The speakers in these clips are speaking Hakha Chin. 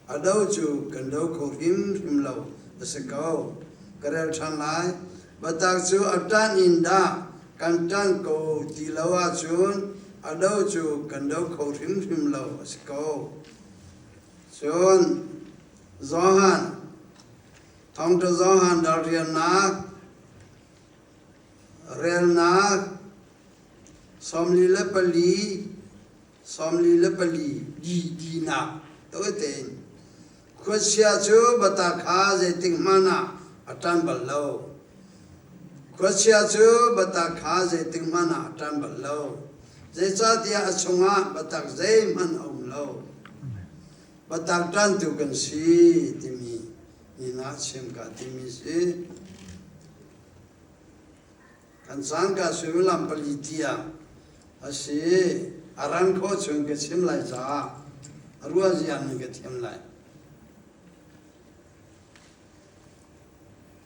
A do cu kan do kho hrimhrim lo a si ko. Ka rel ṭhan lai. Biatak cu a ṭanh in dah kan ṭanh ko ti lo ahcun a do cu kan do kho hrimhrim lo a si ko. Cun Johan, Thawngṭha Johan dal riannak, relnak 44 44 dinak tawite in khuachia cu bata kha zeitik hmanh ah a ṭan bal lo. Khuachia cu bata kha zeitik hmanh ah a ṭan bal lo. Zeicahtiah a chungah biatak zeihmanh a um lo. Biatak ṭantu kan si timi ni ah chim ka timi si. Kan cangka suimilam pali tiang a si. A ran khawh chung ka chim lai caah a ruah zia nan ka thiam lai.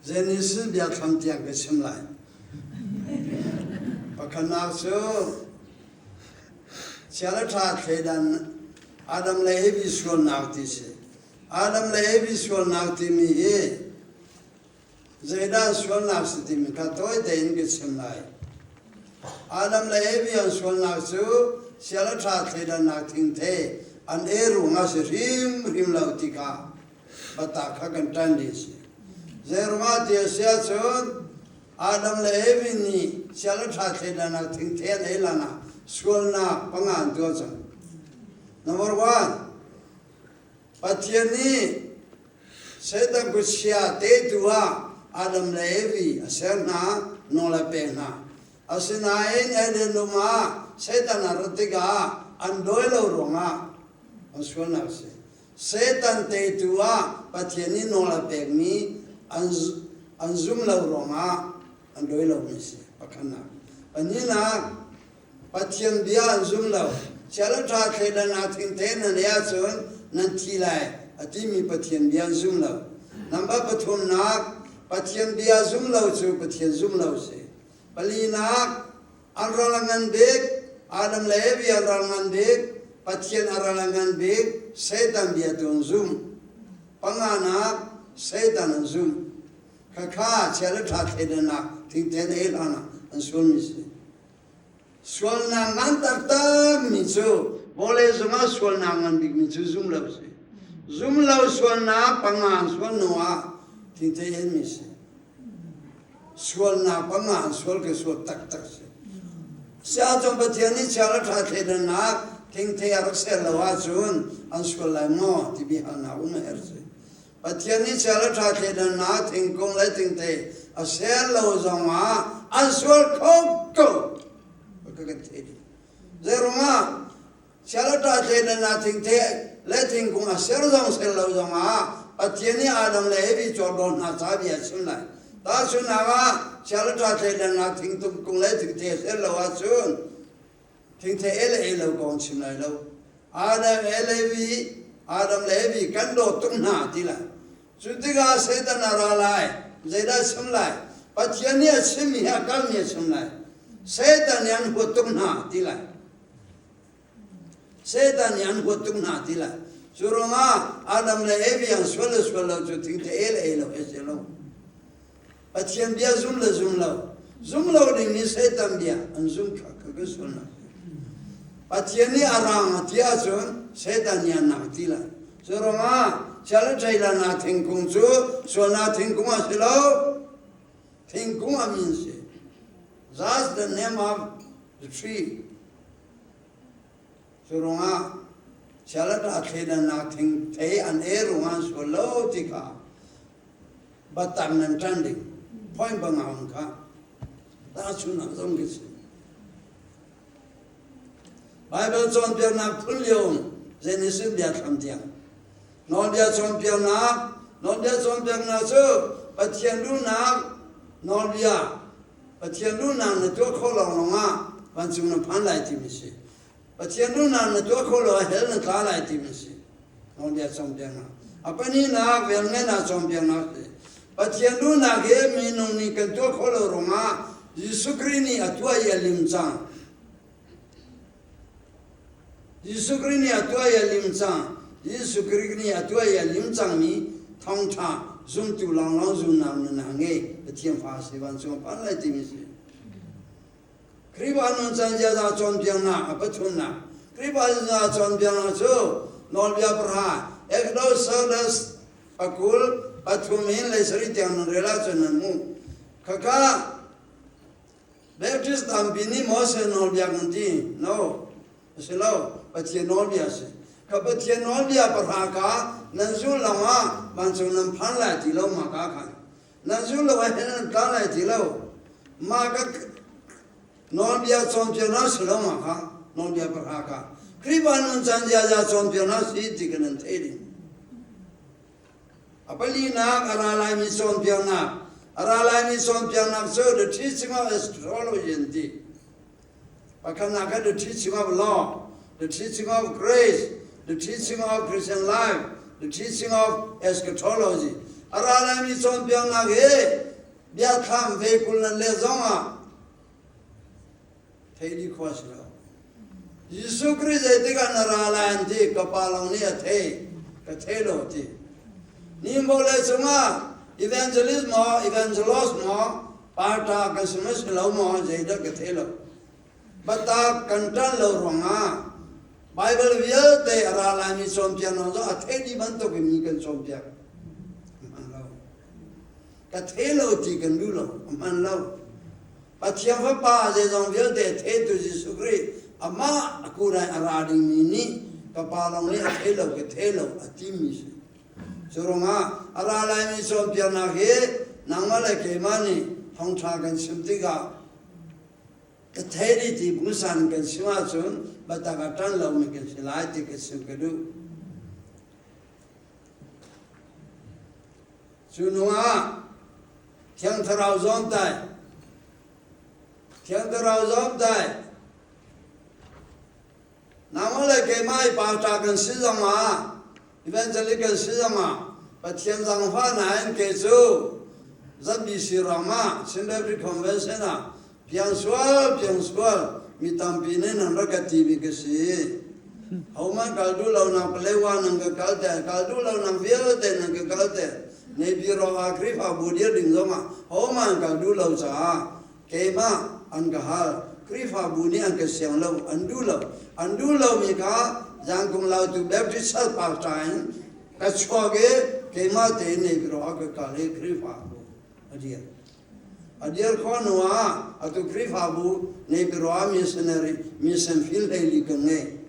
Genesis biathlam tiang ka chim lai. Pakhatnak cu chia le ṭha thleidan Adam le Evi sualnak ti si. Adam le Evi sualnak timi hi Zeidah sualnak si timi kha tawi tein ka chim lai. Adam le Evi an sualnak cu sial a ṭha thleidannak thingthei an ei ruangah si hrimhrim lo ti kha biatak kha kan ṭan ding si. Zeiruangah ti a si ahcun Adam le Evi nih sial a ṭha thleidannak thingthei an ei lanah sualnak panga an tuah cang. Number one, Pathian nih Satan kutchia teitu ah Adam le Evi a ser hna, nawl a pek hna. Asinain Eden dum ah Satan a rat tikah an dawi lo ruangah an sualnak a si. Satan teitu ah Pathian nih nawl a pekmi an, an zum lo ruangah an dawi lomi a si. Pakhatnak. Pahnihnak, Pathian bia an zum lo. Chial a ṭha thleidan thingte nan ei ahcun nan thi lai a timi Pathian bia an zum lo. Number pathumnak, Pathian bia zum lo cu Pathian zum lo si. Palinak, an ral a ngan bik, Adam le Evi an ral ngan bik, Pathian a ral a ngan bik, Satan bia tu an zum. Panganak, Satan an zum. Khakha chia le ṭha thleidannak thingte an ei hlan ah an sualmi si. Sualnak ngan taktakmi cu vawlei zungah sualnak ngan bikmi cu zumlo a si. Zumlo sualnak panga an sual hnu ah thingthei enmi si. Sualnak panga an sual ka sual taktak si. Siah Pathian nih chia le ṭha thleidannak thingthei a rak ser lo ahcun an sual lai maw ti biahalnak um a herh si. Pathian nih chia le ṭha thleidannak thingkung le thingthei a ser lo zongah an sual kho ko ka kan thei ding. Zeirungah chia le ṭha thleidannak thingthei le thingkung a ser zong ser lo zongah Pathian nih Adam le Evi cawhdawh hna ca bia a chim lai. Tahchunhnak ah chia le ṭha thleidannak thingkung le thingthei a ser lo ahcun Thingthei ei le ei lo kong chim lai lo. Adam le Levi, Adam le Evi kan dawt tuk hna ti lai. Cu tikah Satan a ra lai. Zeidah chim lai? Pathian nih a chimmi hi a kalmi a chim lai. Satan nih an huat tuk hna ti lai. Satan nih an huat tuk hna ti lai. Cu ruangah Adam le Evi an sual le sual lo cu thingthei ei le ei lo he si lo. Pathian bia zum le zum lo, zum lo ding nih Satan bia an zum kha ka ka sualnak. Pathian nih a rang a ti ahcun Satan nih a nak ti lai. Cu ruangah Chiala thingkung cu sualnak thingkung a si lo, thingkung a min si. That's the name of the tree. Cu ruangah Chiala thleidannak thing thei an e ruangah an sual lo ti kha Batang nan ṭan ding point bang a um kha tahchunhnak zong khi si. Baibal cawnpiaknak phun lio um Genesis biathlam tiang. Nawlbia cawnpiaknak Nawlbia cawnpiaknak cu Pathian duhnak nawlbia Pathian duhnak na tuah khawh lawnglawng ah vancung na phan lai timi si. Pathian duhnak na tuah khawh lo ah hell na tla lai timi si. Nawlbia cawnpiaknak. A pahnihnak velngeihnak cawnpiaknak si. Pathian duhnak hi minung nih kan tuah khawh lo ruangah Jesuh Khrih nih a tuah i a lim cang. Jesuh Khrih nih a tuah i a lim cang. Jesuh Khrih nih a tuah i a lim cangmi thawngṭha zumtu lawnglawng zumnak nun a ngei. Pathian fa a si vancung a phan lai timi a si. Khrihfa nuncan ziaza cawnpiaknak a pathumnak. Khrihfa ziaza cawnpiaknak cu nawlbia pahra Exodus pakul pathum in lei sarih tiang nan rel ahcun nan hmuh. Khakha Baptist tampi nih Moses nawlbia kan ti. No, a si lo. Pathian nawlbia a si. Ka Pathian nawlbia pahra ka nan zul lawngah vancung nan phan lai ti lo ma ka khan. Nan zul lo ahhin nan tla lai ti lo. Mah ka nawlbia cawnpiaknak si lo ma kha nawlbia pahra ka. Khrihfa nuncan ziaza cawnpiaknak si ti ka nan theih ding. A palinak a ra laimi cawnpiaknak. A ra laimi cawnpiaknak cu the teaching of astrology an ti. Pakhatnak ah the teaching of law, the teaching of grace, the teaching of Christian life, the teaching of eschatology. A ra laimi cawnpiaknak hi biathlam ve kul nan leh zong ah thei dih khawh a si lo. Jesuh Khrih zeitik ah na ra lai an ti, ka pa lawng nih a thei, ka thei lo ti. Ni vawlei cungah evangelist maw, evangelos maw, parta kan si maw si lo maw, zeidah ka thei lo. Biatak kan ṭan lo ruangah Bible vialte a ra laimi cawnpiaknak zong a thei dih bantuk in mi kan cawnpiak. Hman lo. Ka thei lo ti kan duh lo. Hman lo. Pathian Fapa zeizong vialte theitu Jesuh Khrih amah a kurai a ra dingmi nih ka pa lawng nih a thei lo ka thei lo a timi si. Cu ruangah a ra laimi cawnpiaknak hi nangmah le keimah nih thawngṭha kan chim tikah ka thei dih ti pungsan kan chim ahcun biatak a ṭan lomi kan si lai ti ka chim ka duh. Cu hnuah Thiang Thlarau zawmtai, Thiang Thlarau zawmtai, nangmah le keimah i pastor kan si zongah, evangelic kan si zongah, Pathian zaangfahnak in kei cu ZBC ruangah Chin Baptist Convention ah piangsual piangsual mi tampi nih nan rak ka timi ka si. Hohmanh kal duh lo nak Palewa nan ka kalter, kal duh lo nak vialte nan ka kalter. Naypyidaw ah Khrihfabu dir ding zongah hohmanh kal duh lo caah keimah an ka hal. Khrihfabu nih an ka siang lo, an duh lo. An duh lomi kha Zangkung Lautu Baptist Church pastor in ka chuak i keimah tein Naypyidaw ah ka kal i Khrihfabu a dir. A dir khawh hnu ah atu Khrihfabu Naypyidaw ah missionary mission field hleili kan ngei.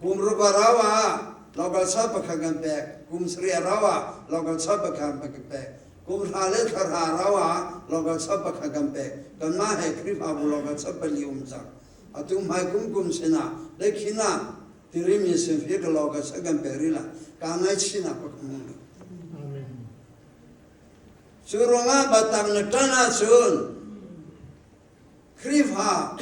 Kum ruk a rau ah local church pakhat kan pek. Kum sarih a rau ah local church pakhat kan pek. Kum hra le thla hra a rau ah local church pakhat kan pek. Kanmah he Khrihfabu local church pali um cang. Atu hmai kum kum sinah le khin ah tiri mission field ka local church kan pek rih la. Kaa ngaihchihnak pakhat hmu lo. Cu ruangah batang na ṭan ahcun Khrihfa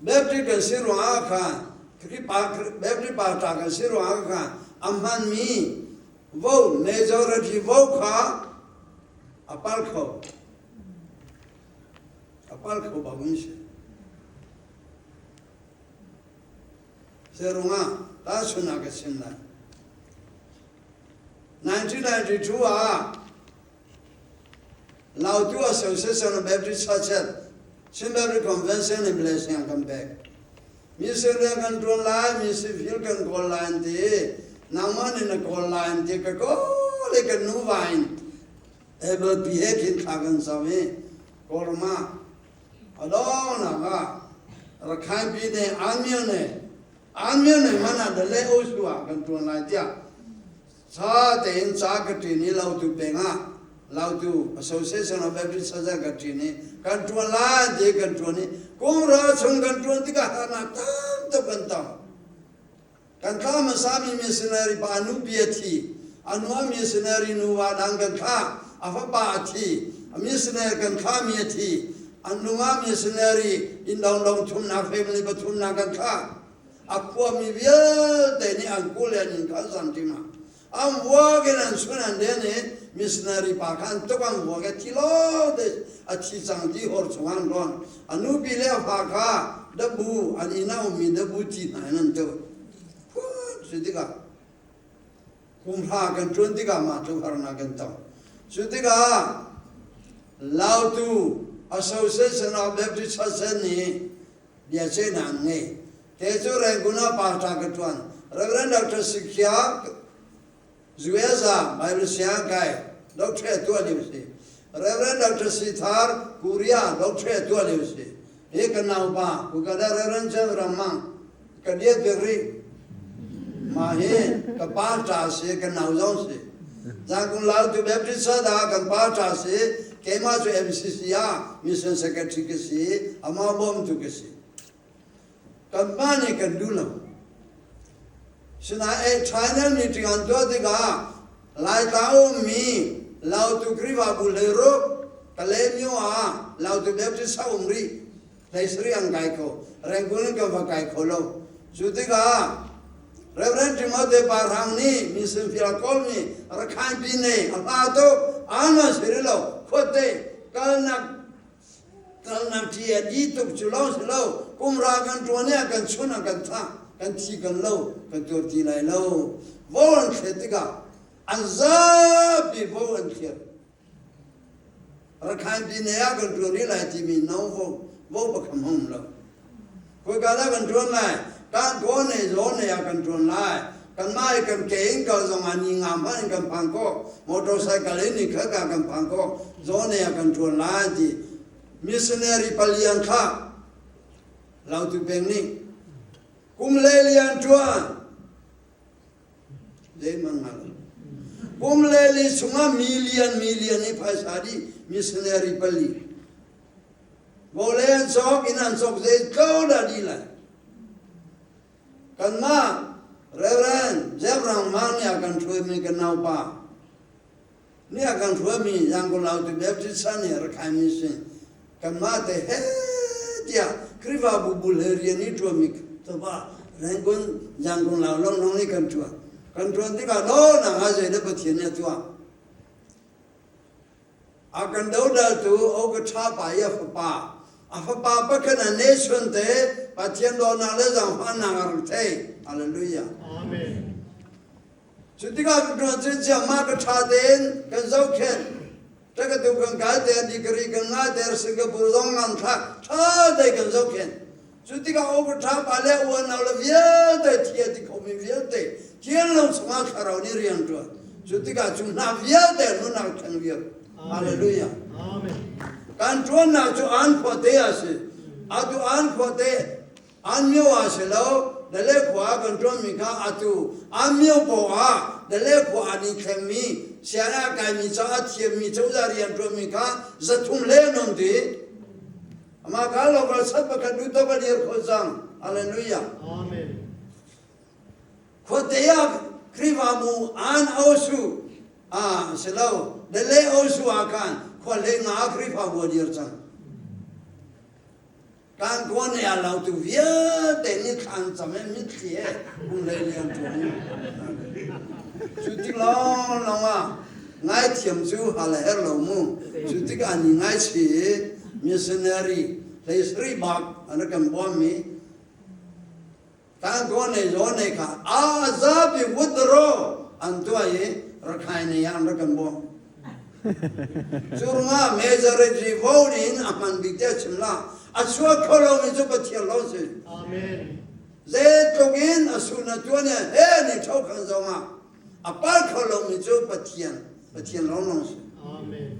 Baptist kan si ruangah khan Khrihfa Baptist pastor kan si ruangah khan a hmanmi vote majority vote kha a pal kho a pal kho bak in si. Zeruangah tahchunhnak ka chim lai. 1992 ah Lautu Association of Baptist Churches Chin Baptist Convention in Malaysia kan pek. Mission rian kan ṭuan lai, mission field kan kawl lai an ti. Nangmah nih na kawl lai an ti. Ka kawl i kan nuva in Able pi he khin thla kan cam i Kawlram ah a dawnak ah Rakhine Pyine Anmyone Anmyone hmanh ah Dale Osu ah kan ṭuan lai tiah Tha tein ca ka ṭin i Lautu peng ah Lautu Association of Baptist Churches ka ṭin i kan ṭuan lai ti kan ṭuan i kum ra chung kan ṭuan tikah harnak tam tuk kan tong. Kan thlah hmasami missionary pa nupi a thi. A nu a missionary nuva dang kan thlah. A fapa a thi. A missionary kan thlahmi a thi. An nungah missionary inn dongdong thumnak family pathumnak kan thlah. A khuami vialte nih an kul le an inn kha an zam ṭi ma. An vuak in an sun an den i missionary pa kha an tuk an vuak i thi lawngte a thi cang ti hor chungah an rawn. A nupi le a fa kha dabu an inn ah ummi dabu ti hna in an tuk. Cu tikah kum hra kan ṭuan tikah mah tluk harnak kan tong. Cu tikah Lautu Association of Baptist Churches nih biaceihnak an ngei. Te cu Rangoon ah pastor ka ṭuan. Reverend Dr. Sikhia US ah Bible siang kai doctorate tuah lio si. Reverend Dr. Sithar Korea doctorate tuah lio si. Hi ka naupa kukada Reverend Chen Ramang ka diat bik rih. Mah hi ka pa ṭa si ka nau zong si. Zangkung Lau tu Baptist ah kan pa ṭa si keimah cu MCC ah mission secretary ka si amah bawmtu ka si. Kanmah nih kan duh lo. Sinain China meeting an tuah tikah Laitlang ummi Lautu Khrihfabu hleiruk Kalaymyo ah Lautu Baptist a um rih. Hleisarih an kai kho. Rangoon in kan va kai kho lo. Cu tikah Reverend Timote Parhang nih mission field a kawlmi Rakhine Pine a hla tuk an si rih lo khuate kalnak Kalnak ṭi a di tuk cu lawng si lo, kum ra kan ṭuan i a kan chun a kan thah, kan thi kan lo, kan tuar ti lai lo. Vo an thlet tikah an zapi vo an thliat. Rakhine pine ah kan ṭuan rih lai timi no vo, vo pakham hong lo. Khoika dah kan ṭuan lai? Kan kaw ne zaw ne ah kan ṭuan lai. Kanmah i kan ke in kal zong ah ni nga hmanh in kan phan khawh. Motorcycle in ni khat ah kan phan khawh. Zaw ne ah kan ṭuan lai ti. Missionary palian kha Lautu peng nih kum le lian ṭuan zeihmanh hngal lo. Kum le li chungah million million i phaisa dih missionary pali. Vawlei an cawk, inn an cawk zeitlo dah dih lai. Kanmah Reverend Jeff Rang Mang nih a kan hruaimi kan naupa nih a kan hruaimi Yangon Lautu Baptist Church nih Rakhine Mission kanmah te he tiah Khrihfabu bul he rian i ṭuanmi taba Rangoon Yangon Lau longlong nih kan ṭuan. Kan ṭuan tikah dawtnak ah zeidah Pathian nih a tuah? A kan dodaltu Oka pa i a fapa, a fapa pakhat a nation te Pathian dawtnak le zaangfahnak a rak thei. Hallelujah. Amen. Cu tikah ka ṭuan cun ciammah ka ṭha tein kan zohkhenh. Takatu kan kai te, degree kan ngah te, Singapore zong kan thlak, ṭha te kan zohkhenh. Cu tikah overtime pa le uanau le vialte thi a ti khomi vialte thianlo chungah thlarau nih rian ṭuan. Cu tikah cu hna vialte nunnak thleng viar. Hallelujah. Amen. Kan ṭuannak cu an khuate a si. Atu an khuate an mio a si lo. Dale khua kan ṭuanmi kha atu an mio poah dale khua an i thlengmi sianginn a kaimi ca a thiammi cozah rian ṭuanmi kha 300 le non ti. Amah kha local sat pakhat lu to ka dir kho cang. Hallelujah. Amen. Khuate ah Khrihfabu an osu ah si lo dele osu ah khan khua le nga Khrihfabu a dir cang. Kan khua ne a lo tu vialte ni thlan cam he mitthli he kum lei lian ṭuan. Cu tik lawng lawng ah Ngaithiam cu hal a herh lo mu. Cu tikah ni ngaichi i missionary hleisarih bak an rak kan bawmmi Tangkaw nei zaw nei kha a zapi withdraw an tuah i Rakhine nei ah an rak kan bawm. Cu ruangah majority vote in a hman bik te a chim la. A chuak kho lomi cu Pathian lawng si. Amen. Zeitluk in a sun a tuan i he ni tho khan zong ah A pal kho lomi cu Pathian, Pathian lawnglawng si. Amen.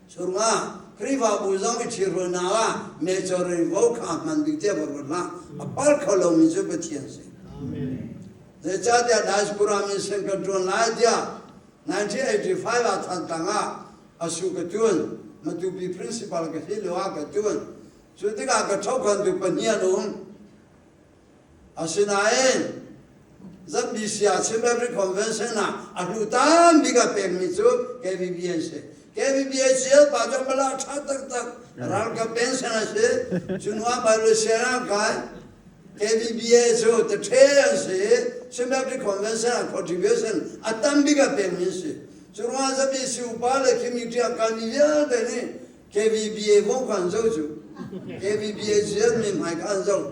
Surma, Khrihfabu zong i ṭhirualnak ah majority vote kha hman bik tiah va ruat hlah. A pal kho lomi cu Pathian si. Amen. Zeicahtiah diaspora mission kan ṭuan lai tiah 1985 ah Thantlang ah asu ka ṭuan. Matupi principal ka si lio ah ka ṭuan. Cu tikah ka ṭhokhantu pahnih an um. Asinain ZBC ah Chin Baptist Convention ah a hlu tam bik a pekmi cu KBB an si. KBB a pa cu mala ṭha taktak ralkap pension a si. Cu hnu ah Bible share ah kai. KBBA cu ṭhe an si. Chin Baptist Convention ah contribution a tam bik a pekmi an si. Cu ruangah ZBC upa le committee a kalmi vialte nih KVBA kong kha an zoh cu. KVBA zian mi hmai kha an zoh.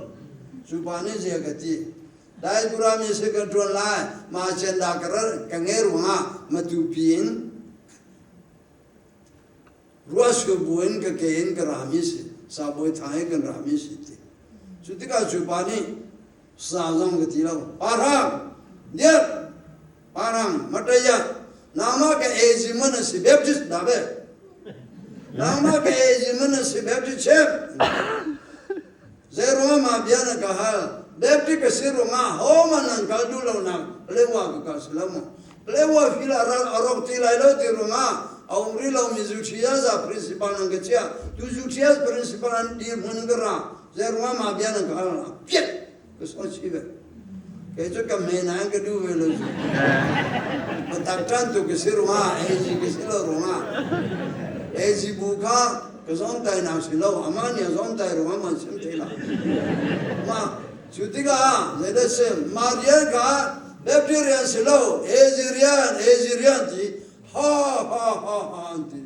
Cu pa nih zia ka ti. Diaspora mi si kan ṭuan lai. Mah agenda ka ka ngei ruangah Matupi in ruahsur buin ka ke in ka rami si. Sabawi thang i kan rami si ti. Cu tikah cu pa nih sa zong ka ti lo. Parang! Diak! Parang! Mataya! Nangmah ka AG man a si Baptist da be. Nangmah ka AG man a si Baptist chef. Zeiruangah mah bia na ka hal? Baptist ka si ruangah hohmanh nan kal duh lonak Palewa ka kal si lo maw? Palewa fil a ral a rawk ti lai lo ti ruangah a um rih lomi Zuṭhias principal nan ka chiah. Tu Zuṭhias principal an dirhmun in ka ra. Zeiruangah mah bia nan ka hal? A piat ka sawi chih ve. Kei cu ka hme nain ka duh ve lo cu. Biatak ṭantu ka si ruangah, AG ka si lo ruangah, AG bu kha ka zawmtainak si lo, amah nih a zawmtai ruangah man sim thei lo. Mah cu tikah zeidah sim, mah rian kha Baptist rian si lo, AG rian, AG rian ti ha ha ha ha an ti.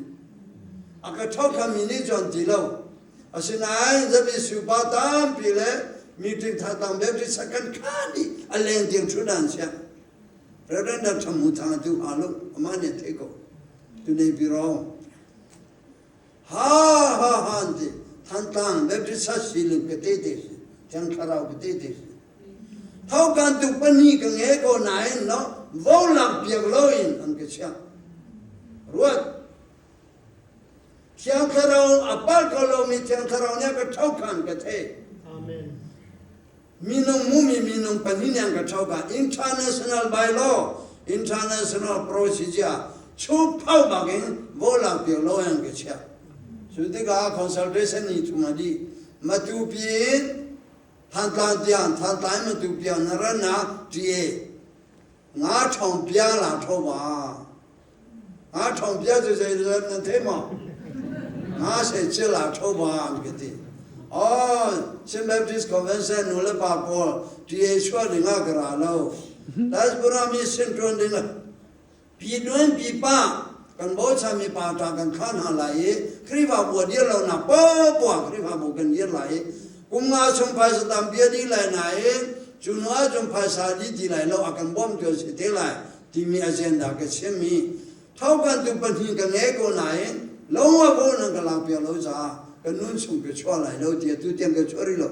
A ka ṭhokhammi nih cun ti lo. Asinain zapi supa tampi le meeting thatang Baptist kan khan i a leng tiang ṭhut an siang. Reverend Dr. Mu Thang tu ha lo amah nih a theih ko. Tu nei biro. Ha ha ha an ti. Thantlang Baptist Church siling ka te te si. Thiang Thlarau ka te te si. Tho kan tu pani ka nge ko nain no vo lak piak lo in an ka chiah. Ruat Thiang Thlarau a pal kho lomi Thiang Thlarau nih a ka ṭhokhan ka theih. Amen. Minung mumi minung pahnih nih an ka ṭhokhan. International bylaw, international procedure, chukphau bakin volang piak lo an ka chiah. Cu tikah consultation ni thum a dih. Matupi in Thantlang tiang, Thantlang in Matupi tiang na rannak TA. Nga ṭhawng piang la ṭho ba. Nga ṭhawng bia cu zeizat nan thei maw? Nga se cil ah ṭho ba an ka ti. Oh, Chin Baptist Convention nu le pa pawl TA chuah ding ah ka ra lo. Diaspora mi sin ṭuan ding ah pi nuan pi pa kan bochanmi pa ṭa kan khan hna lai i Khrihfabu a dir lonak poah Khrihfabu kan dir lai i kum nga chung phaisa tampi a dih lai nain cu hnu ahcun phaisa dih ti lai lo a kan bawmtu an si te lai timi agenda ka chim i thokantu pahnih ka ngei ko nain lawng a bo nan ka lakpiak lo caah ka nun chung ka chuah lai lo tiah tu tiang ka chuah rih lo.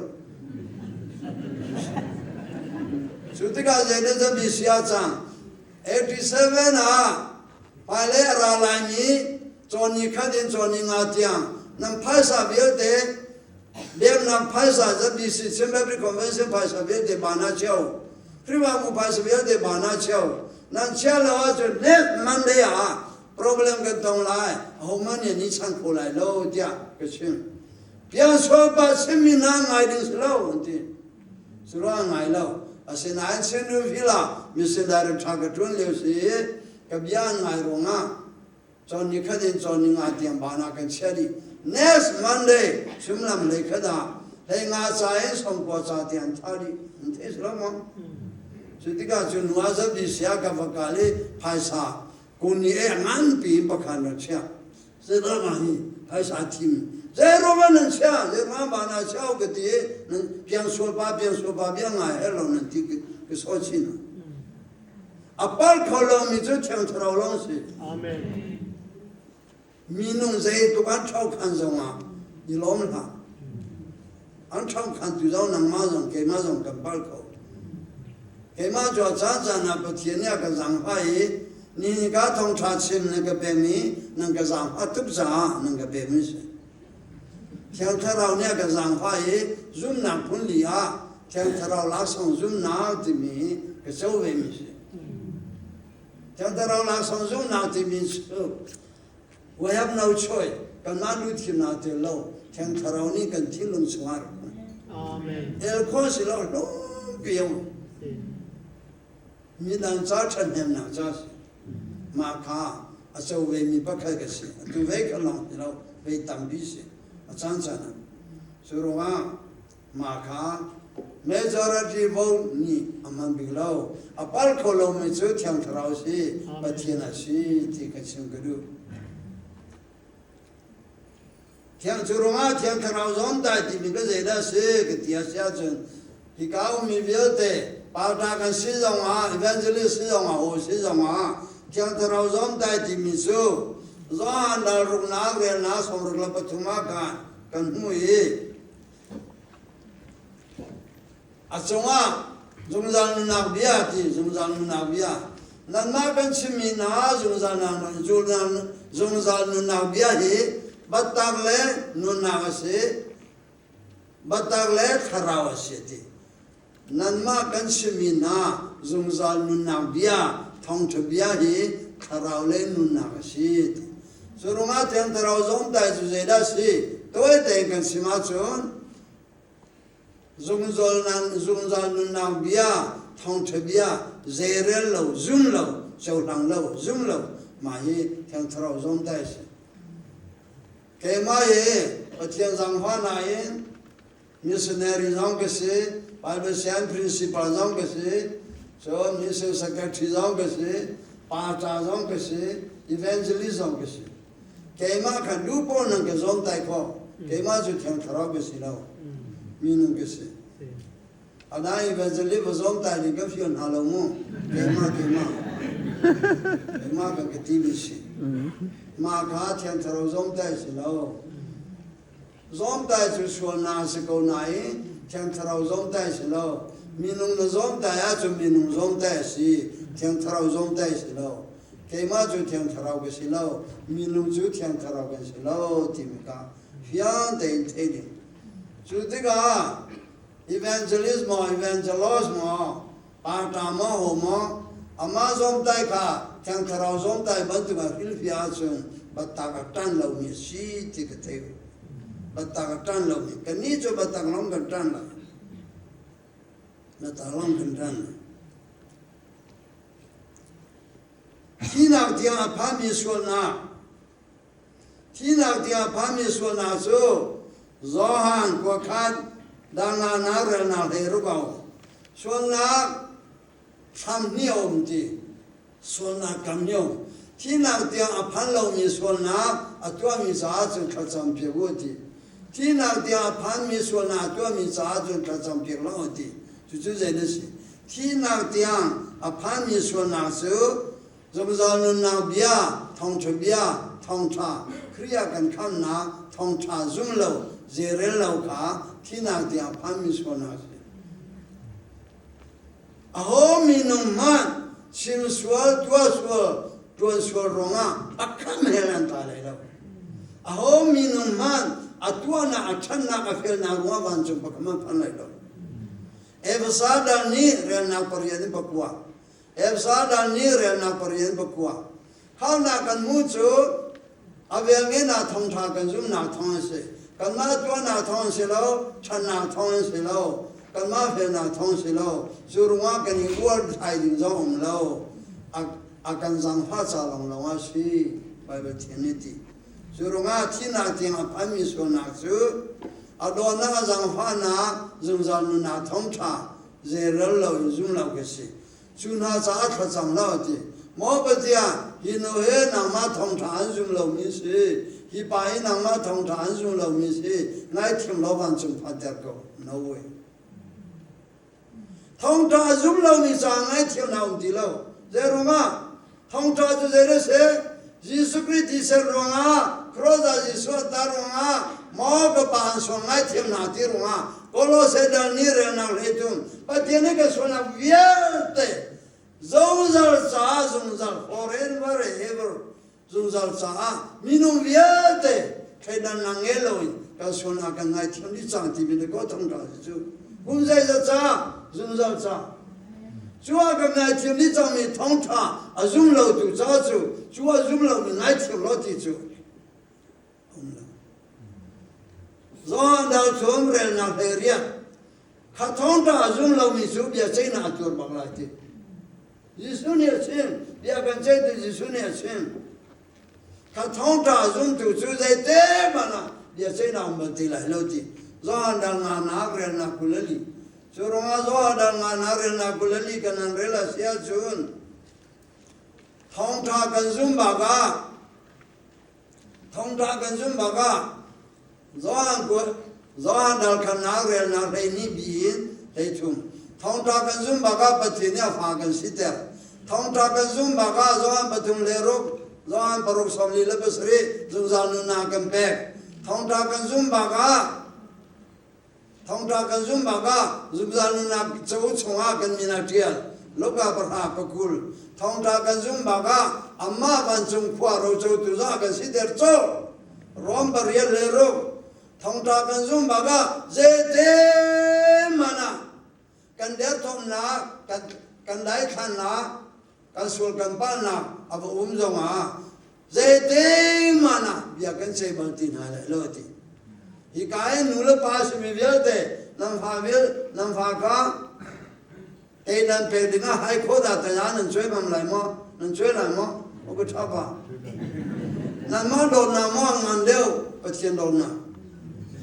Cu tikah zeidah zapi si ah cang 87 ah hmailei a ra laimi cawni khat in cawni nga tiang nan phaisa vialte Biaknak phaisa ZBC Chin Baptist Convention phaisa vialte bana cheu Khrihfabu phaisa vialte bana cheu nan chia lo ahcun next Monday ah problem kan tong lai ahohmanh nih ni chan kho lai lo tiah ka chim. Piangsual pa chimmi hna ngai ding si lo an ti. Curuang ngai lo. Asinain Chin Villa missionary ṭha ka ṭuan lio si ka bia an ngai ruangah Cawn ni khat in cawn ni nga tiang van ah kan chiah dih. Next Monday chumlam hlei khat ah hlei nga ca in sawmkua ca tiang an thah dih. An thei si lo maw? Cu tikah cu nu ah zapi sia ka va kal i phaisa kuni e nganpi in pakhan rak chiah. Zeidah mah hi phaisa thim. Zeiruang ah nan chiah? Zeiruang van ah chiah ka ti i nan piang sual pa piang sual pa bia ngai her lo nan ti ka saw chin. A palh kho lomi cu Thiang Thlarau lawng si. Amen. Minung zeitluk an ṭhokhan zongah i lawm hlah. An ṭhokhan tu zong nangmah zong keimah zong kan palh kho. Keimah cu a caan caan ah Pathian nih a ka zaangfah i ni ka thawngṭha chim nan ka pekmi nan ka zaangfah tuk caah nan ka pekmi si. Thiang Thlarau nih a ka zaangfah i zumhnak phun li ah Thiang Thlarau laksawng zumhnak timi ka co vemi si. Thiang Thlarau laksawng zumhnak timi cu we have no choice. Kanmah lu thimnak tel lo Thiang Thlarau nih kan thinlung chungah rak um. Amen. El khawh si lo hlumpi um. Midang ca ṭhathnemnak ca si. Mah kha a co vemi pakhat ka si. Atu ve kha lawng ti lo, vei tampi si. A caan caan ah. Cu ruangah mah kha majority vote nih a hman bik lo. A palh kho lomi cu Thiang Thlarau si, Pathian a si ti ka chim ka duh. Thiang cu ruangah Thiang Thlarau zong dai timi ka zeidah a si ka ti a si ahcun hika ummi vialte Pastor kan si zongah, evangelist si zongah, ho si zongah, Thiang Thlarau zawmtai timi cu Johan dal ruknak relnak 63 ah khan kan hmuh i a cungah zungzal nunnak bia ti zungzal nunnak bia nanmah kan chimmi hna zungzal zungzal nunnak bia hi battak le nunnak a si battak le thlarau a si ti Nanmah kan simi hna zungzal nunnak bia, thawngṭha bia hi thlarau le nunnak a si. Cu ruangah Thiang Thlarau zawmtai cu zeidah a si? Tawi tein kan chim ahcun zungzal zungzal nunnak bia, thawngṭha bia zeirel lo, zum lo, cohlang lo, zum lo, mah hi Thiang Thlarau zawmtai a si. Keimah hi Pathian zaangfahnak in Missionary zong ka si, Bible Sian Principal zong ka si, cun Mission Secretary zong ka si, Pastor zong ka si, Evangelist zong ka si. Keimah kha duh paoh nan ka zawmtai khawh. Keimah cu Thiang Thlarau ka si lo. Minung ka si. A dang evangelist va zawmtai ding ka fial hna lo mu. Keimah, keimah. Keimah ka ka ti mi si. Mah kha Thiang Thlarau zawmtai si lo. Zawmtai cu sualnak a si ko nain Thiang Thlarau zawmtai a si lo. Minung na zawmtai ahcun minung zawmtai a si, Thiang Thlarau zawmtai a si lo. Keimah cu Thiang Thlarau ka si lo, minung cu Thiang Thlarau kan si lo timi kha fiang tein theih ding. Cu tikah evangelist maw, evangelos maw, parta maw, ho maw, amah zawmtai kha Thiang Thlarau zawmtai bantuk ah hrilhfiah ahcun biatak a ṭan lomi a si ti ka thei. Biatak a ṭan lomi. Kannih cu biatak lawng kan ṭan lai. Biatak lawng kan ṭan lai. Thihnak tiang a phanmi sualnak Thihnak tiang a phanmi sualnak cu Johan kuakhat dangla na relnak hlei ruk a um. Sualnak hramhnih a um ti. Sualnak kam nih a um. Thihnak tiang a phan lomi sualnak a tuahmi caah cun thlacam piak u a ti. Thihnak tiang a phanmi sualnak a tuahmi caah cun thlacam piak lo a ti. Cucu zei na si? Thihnak tiang a phanmi sualnak cu Zungzal nunnak bia, thawngṭha bia, thawngṭha, Khrih ah kan khamnak thawngṭha zum lo, zeirel lo kha thihnak tiang phanmi sualnak a si. Aho minung hmanh chim sual, tuah sual, ṭuan sual ruangah a kham hell an tla lai lo. Aho minung hmanh a tuahnak, a ṭhannak, a felnak ruangah vancung pakhat hmanh phan lai lo. Efesa dal nih relnak pariat in pakua Efsa nih relnak parian pakua. Haunak kan hmuh cu a velngenak thawngṭha kan zumhnak thawng a si. Kanmah tuahnak thawng a si lo, ṭhatnak thawng a si lo, kanmah felnak thawng a si lo. Cu ruangah kan i uar thai ding zong um lo. A kan zaangfah ca lawnglawng a si. Baibal thiam nih ti. Cu ruangah thihnak tiang a phanmi sualnak cu a dawtnak a zaangfahnak zungzal nunnak thawngṭha zeirel lo in zum lo ka si. Cu hna caah thlacam lo a ti. Maw Pathian, hi nu hi nangmah thawngṭha an zum lomi si. Hi pa hi nangmah thawngṭha an zum lomi si. Ngaithiam law vancung phanter ko. No way. Thawngṭha a zum lomi caah ngaithiam na um ti lo. Zei ruangah? Thawngṭha cu zei a si? Jesuh Khrih thisen ruangah, cross ah Jesuh a tar ruangah, maw ka pa an sual ngaithiam hna ti ruangah Kolose dal nih relnak hleitung Pathian nih kan sualnak vialte zungzal caah zungzal forever ever zungzal caah minung vialte thleidannak ngei loin kan sualnak kan ngaithiam dih cang timi na ko thawngṭha cu kum zeizat caah zungzal caah Cu a kan ngaithiam dih cangmi thawngṭha a zum lotu ca cu cu a zum lomi ngaithiam lo ti cu um lo. Johan dal chung relnak hlei riak kha thawngṭha a zum lomi cu bia ceihnak a tuar bak lai ti. Jesuh nih a chim, bia kan ceihtu Jesuh nih a chim. Kha thawngṭha a zumtu cu zeite hmanh ah bia ceihnak um bal ti lai lo ti. Johan dal nganak relnak 24. Cu ruangah Johan dal nganak relnak 24 kan an rel a si ahcun thawngṭha kan zum bak ah thawngṭha kan zum bak ah Johan Johan dal khamnak relnak 12 bi in 13. Thawngṭha kan zumh bak ah Pathian nih a fa kan siter. Thawngṭha kan zumh bak ah Johan 3 le 6, Johan 6:47 zungzal nunnak kan pek. Thawngṭha kan zumh bak ah Thawngṭha kan zumh bak ah zungzal nunnak cauk chungah kan min a ṭial. Luka 10:20. Thawngṭha kan zumh bak ah amah vancung khua rocotu zong a kan siter colh. Rom 8 le 6. Thawngṭha kan zumh bak ah zeite hmanh ah kan derthawmnak, kan daithlannak, kan sual kan palhnak a va um zongah zeite hmanh ah bia kan chei bal ti hna lai lo ti. Hika i nu le pa simi vialte nan fa vial nan fa kha ei nan pek dingah hai khawh dah taya nan cuai bam lai maw? Nan cuai lai maw? O ka ṭha pa. Nanmah dawtnak maw a ngan deuh Pathian dawtnak?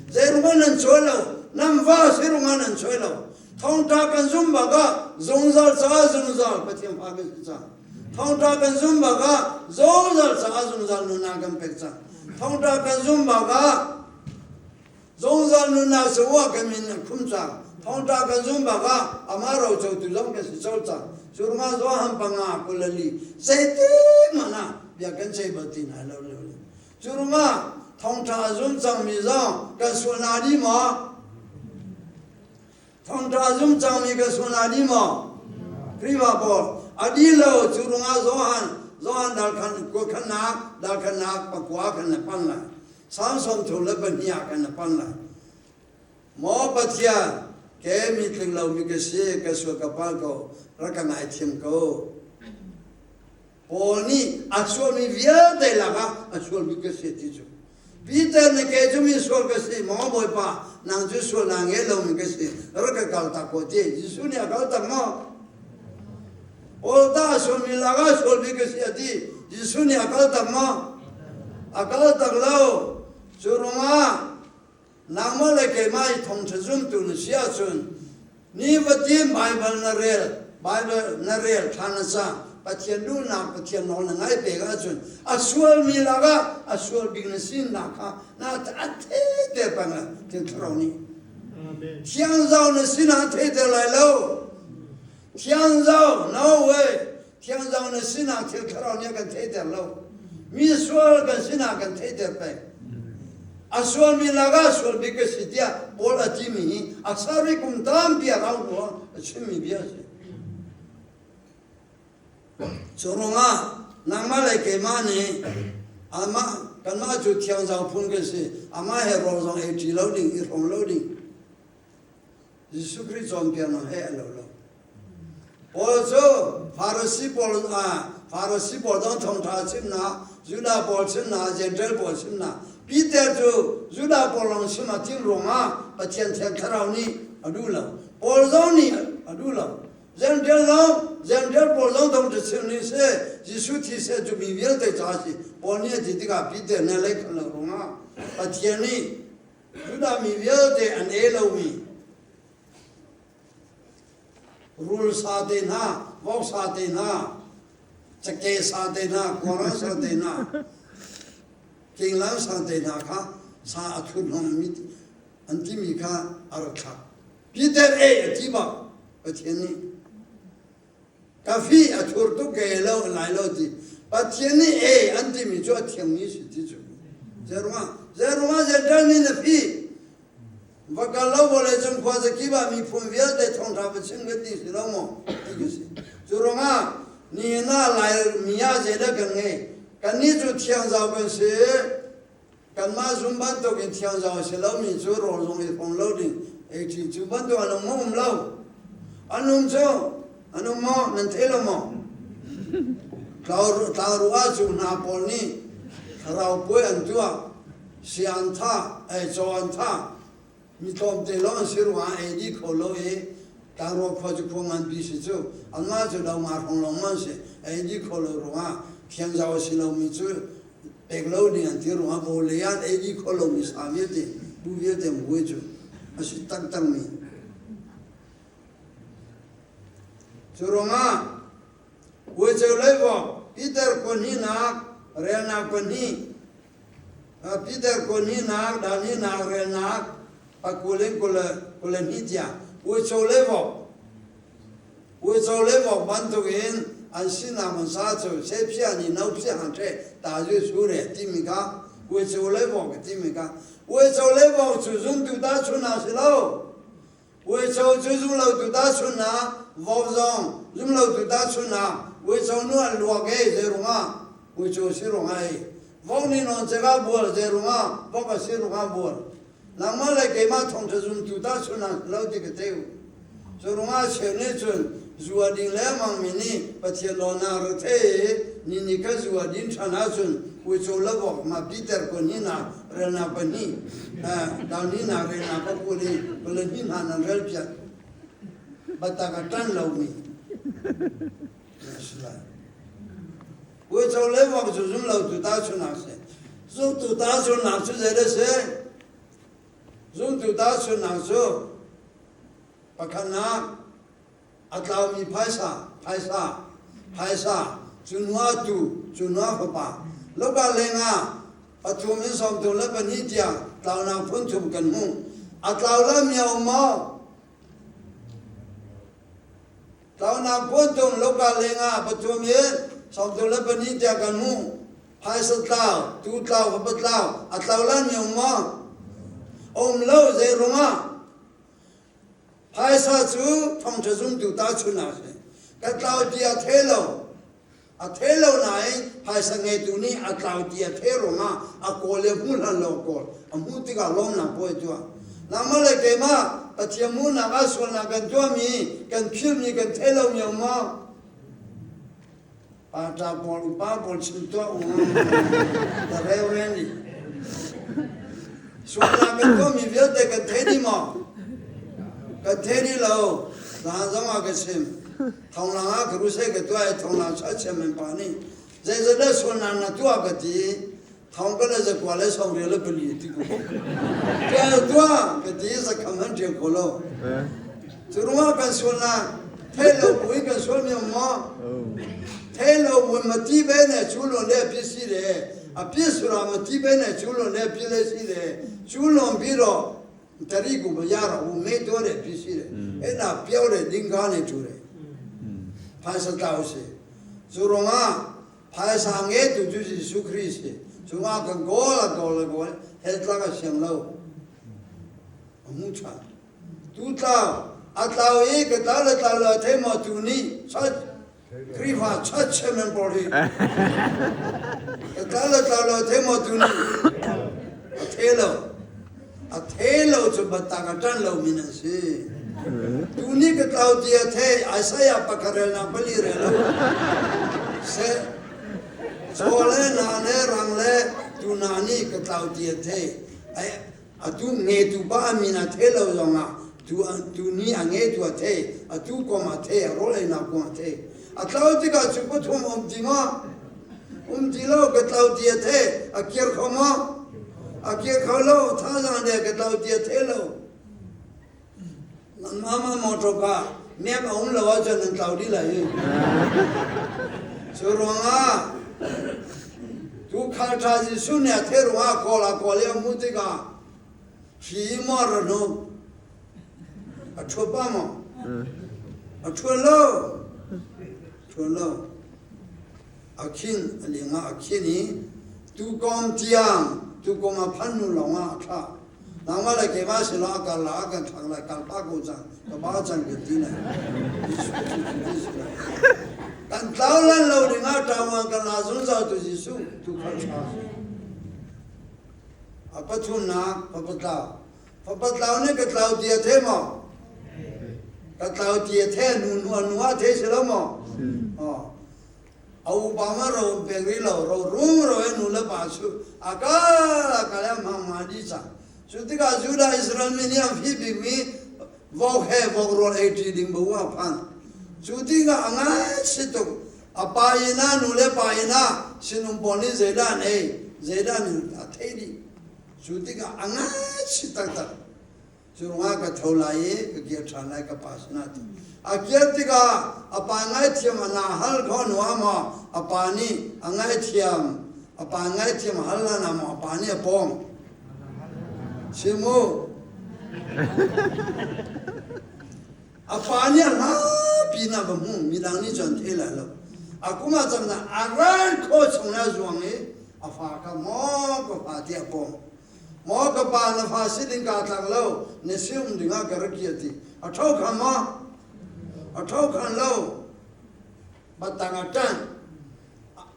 Zeiruang nan cuai lo? Nan va si ruangah nan cuai lo. Thawngṭha kan zum bak ah zungzal caah zungzal Pathian fa kan si cang. Thawngṭha kan zum bak ah zungzal caah zungzal nunnak kan pek cang. Thawngṭha kan zum bak ah zungzal nunnak caah kan min a khum cang. Thawngṭha kan zum bak ah amah rocotu zong kan si colh cang. Cu ruangah Johan 5:24 zeiti hmanh ah bia kan chei bal ti hna lo. Cu ruangah thawngṭha a zum cangmi zong kan sual hna dih maw? Thawngṭha a zum cangmi kan sual hna dih maw? Khrihfa pawl a dih lo. Cu ruangah Johan Johan dal khan khuakhannak dal khannak pakua khan na pan lai. Salm 32 ah khan na pan lai. Maw Pathian, ke mi tling lomi ka si, ka sual ka palh ko, rak ka ngaithiam ko. Paul nih a sualmi vialte lakah a sualmi ka si ti cu. Peter nih kei cu mi sual ka si, maw Bawipa, nang cu sualnak ngei lomi ka si, rak ka kaltak ko ti. Jesuh nih a kaltak maw? Paul tah a sualmi lakah sualmi ka si a ti. Jesuh nih a kaltak maw? A kaltak lo. Cu ruangah nangmah le keimah i thawngṭha zumtu na si ahcun nifatin Baibal na rel, Baibal na rel thla na cam, Pathian duhnak, Pathian nawl na ngaih pek ahcun a sualmi lakah a sual bik na sinak kha na a theiter peng lai Thiang Thlarau nih. Thiang zau na sinah theiter lai lo. Thiang zau, no way. Thiang zau na sinah Thiang Thlarau nih a kan theiter lo. Mi sual kan sinah kan theiter peng. A sualmi lakah sual bik ka si tiah Paul a timi hi a sarih kum tampi a rau hnu a chimmi bia a si. Cu ruangah nangmah le keimah nih amah kanmah cu thiangzau phun kan si, amah he rawl zong ei ṭi lo ding, i hrawm lo ding. Jesuh Khrih cawnpiaknak he a lo lo. Paul cu Farasi pawl ah Farasi pawl zong thawngṭha chimnak, Judah pawl chimnak, Jentail pawl chimnak. Peter cu Judah pawl lawng chim a timh ruangah Pathian Thiang Thlarau nih a duh lo. Paul zong nih a duh lo. Jentail zong Jentail pawl zong thawngṭha chim ning si Jesuh thi seh cu mi vialte ca a si. Paul nih a ti tikah Peter nih a lei khan lo ruangah Pathian nih Judah mi vialte an ei lomi Rul sa te hna, vok sa te hna, cakei sa te hna, kuarang sa te hna, kinglang sa te hna kha sa a thurhnawmmi an timi kha a rak thlak. Peter ei a ti bak Pathian nih. Ka fi a thur tuk ke lo lai lo ti. Pathian nih ei an timi cu a thiangmi si ti cu. Zeruangah zeruangah Jentail nih na fi Va kal lo vawleicung khuazakip ah miphun vialte thawngṭha va chim kan ti si lo maw ti ka si. Cu ruangah nihin ah Laimi ah zeidah kan ngei? Kannih cu thiangzau kan si. Kanmah zum bantukin thiangzau a si lomi cu rawl zong i hrawm lo ding ei ṭi cu bantuk an um maw um lo? An um cu an um maw? Nan thei lo maw? Tlangruh ah cu hna pawl nih thlarau puai an tuah. Si an thah, ei caw an thah. Mi tlawmte lawng an si ruangah ei dih kho lo i tlangrual khua cu khua nganpi si cu anmah cu lo nga hrawng lawng an si. Ei dih kho lo ruangah thiangzau a si lomi cu pek lo ding an ti ruangah vawlei ah ei dih kho lomi sa vialte bu vialte mui cu a si taktakmi. Cu ruangah Uico leivawk Peter khua hnihnak relnak pahnih Peter khua hnihnak dal hnihnak relnak pakul in 22 tiang uico leivawk. Uico le vok bantukin an sinak hmasa cu sephia nih nophia han ṭheh ta zu su re timi kha uico le vok timi kha uico le vok cu zumtu tahchunhnak si lo. Uico cu zumlotu tahchunhnak, vok zong zumlotu tahchunhnak, uico nu an luak e zei ruangah uico si ruangah ei. Vok nih nawn cekah bual zei ruangah vok a si ruangah bual. Nangmah le keimah thawngṭha zumtu tahchunhnak si lo ti ka thei u. Cu ruangah cheu nih cun zu a ding lengmangmi nih Pathian dawtnak rak thei i ni nih kha zu a din ṭhan ahcun uico le vok ma Peter pahnih relnak pahnih dal hnihnak relnak pakua i pahnih hna nan relpiak biatak a ṭan lomi a si lai. Uico le vok cu zumlotu tahchunhnak a si. Zumtu tahchunhnak cu zei a si? Zumtu tahchunhnak cu pakhatnak a tlaumi phaisa, phaisa, phaisa, cu nu ah tuu, cu nu ah fapa. Loka lengah pathum in 32 tiang tlaunak phun thum kan hmuh. A tlau lomi a um maw? Tlaunak phun thum loka lengah pathum in 32 tiang kan hmuh. Phaisa tlau, tuu tlau, fapa tlau, a tlau lan mi um maw? A um lo, zei ruangah? Phaisa cu thawngṭha zumtu tahchunhnak a si. Ka tlau ti a thei lo. A thei lo nain phaisa ngeitu nih a tlau ti a thei ruangah a kawl i a hmu hlan lo a kawl. A hmuh tikah lawmnak pawi a tuah. Nangmah le keimah Pathian hmuhnak ah sualnak kan tuahmi, kan philhmi, kan thei lomi a um maw? Pa ṭa pawl upa pawl chim tuah u. The Reverend nih. Sualnak kan tuahmi vialte kan thei dih maw? Kan thei dih lo. Zan zong ah ka chim. Thonglang ah ka rusei ka tuah i thonglang chachiam men pa nih zeizat dah sualnak na tuah ka ti. Thong ka le zakua le sawmrial le pali ti ko. Ṭial tuah ka ti zakham han ṭial kho lo. Cu ruangah kan sualnak thei lo buin kan sual mi um maw? Thei lo buin ma ti be ne cu lon le pi si le a pi sura ma ti be ne cu lon le pi le si le cu lon bi ro tari gu ma ya ro u me do le pi si le e na piao le ding ga ne chu le phaisa tlau si cu ruangah Phaisa ngeitu cu Jesuh Khrih si. Cungah kan kawl a kawl a kawl hell tlak a siang lo. A hmu ṭhan. Tu tlau a tlau i ka tlau le tlau lo a thei maw tu nih church Khrihfa church chairman pawl hi ka tlau le tlau lo a thei maw tu nih a thei lo. A thei lo cu biatak a ṭan lomi nan si. Tuni ka tlau ti a thei Isaiah pakhat relnak pali rel lo. Seh chaw le na le rang le tu na nih ka tlau ti a thei. Ai atu ngetu pa a min a thei lo zongah tu tu ni a ngetu a thei atu kom a thei a rawl einak kong a thei. A tlau tikah cu pathum um ti maw? Um ti lo ka tlau ti a thei a kir kho maw? A kir kho lo thazaang le ka tlau ti a thei lo. Nangmah ma motor ka map a um lo ahcun nan tlau dih lai. Cu ruangah tuukhal ṭha Jesuh nih a thei ruangah kawl a kawl i a hmuh tikah hri maw ra hnu A ṭhuat pa maw? A ṭhuat lo. Ṭhuat lo. A khin a liang ah a khin i tuukawm tiang tuukawm a phan hnu lawng ah a thlah. Nangmah le keimah sinah a kal la a kan thlak lai kal pah ko cang ka ba cang kan ti lai. Kan tlau lan lo ding ah ṭaungan kan la zungzal tu Jesuh tuukhal ṭha. A pathumnak fapa Fapa tlau nih ka tlau ti a thei maw? Ka tlau ti a thei nu nu nu a thei si lo maw? Oh. A upa ma ro pek rih lo ro rung ro e nu le pa cu a kal a kal a mang ma di cang. Cu tikah Judah Israel mi nih an fi bikmi vok he vok rawl ei ṭi ding bu a phan. Cu tikah a ngai si tuk. A pa inn ah nu le pa inn ah sinum pawl nih zeidah an ei zeidah an a thei dih. Cu tikah a ngaihchih taktak. Cu ruangah ka tho lai i ka kir ṭhan lai ka pa sinah ti. A kir tikah a pa ngaithiam a na hal kho hnu ah maw a pa nih a ngaithiam a pa ngaithiam hal hlan ah maw a pa nih a pawng. Chim u. A pa nih a hla. pin ah va hmu midang nih cun thei lai lo. A kum ah cang a ral kho chung la zuang i a fa kha maw ka fa tiah pawm. Maw ka pa na fa si ding kaa tlak lo na si um ding ah ka rak kia ti. A tho kha maw? A tho khan lo. Batang a ṭanh.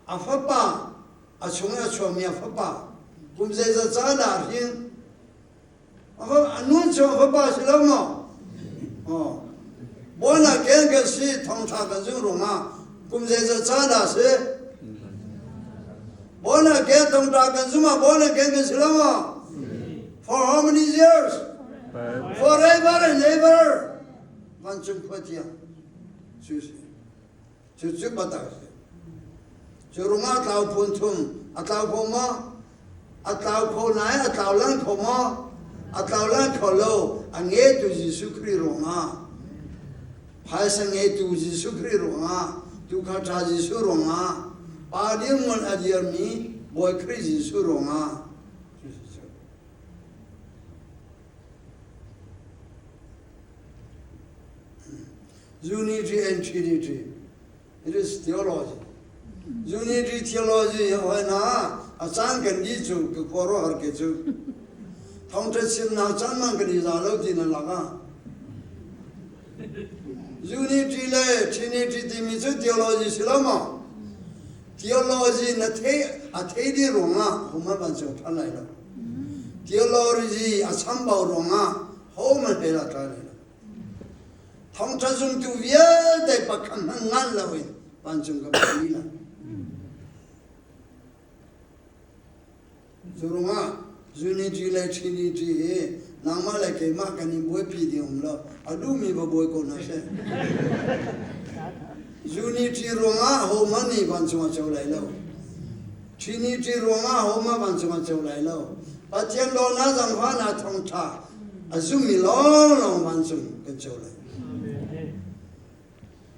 A fapa a chung i a chuakmi a fapa kum zeizat ca dah hin a nun chung a fapa si lo maw? Oh. Born again kan si thawngṭha kan zung ruangah kum zeizat ca dah si? Born again thawngṭha kan zum ah born again kan si lo maw? For how many years? Forever and ever. Vancung khua tiang. Cu si. Cucu biatak a si. Cu ruangah a tlau phun thum. A tlau kho maw? A tlau kho nain a tlau lan kho maw? A tlau lan kho lo. A ngeitu Jesuh Khrih ruangah phaisa ngeitu Jesuh Khrih ruangah tuukhal ṭha Jesuh ruangah pa dirhmun a dirmi Bawi Khrih Jesuh ruangah cucu Unity and Trinity. It is theology. Unity theology hoi na a caan kan di cu ka khuaruahhar ke cu. Thawngṭha chimnak caan man kan i za lo ti na lak ah. Unity le Trinity timi cu theology si lo maw? Theology na thei a thei di ruangah human van cung ṭhan lai lo. Theology a chambau ruangah homan he la ṭai lai lo. Thawngṭha zumtu vialte pakhat hmanh ngan loin vancung ka phan lila. Cu ruangah unity le trinity hi nangmah le keimah kan in buaipi ding um lo. A duhmi va buai ko hna seh. Unity ruangah hohmanh nih vancung a co lai lo. Trinity ruangah hohmanh vancung a co lai lo. Pathian dawtnak zaangfahnak thawngṭha a zummi lawnglawng vancung kan co lai.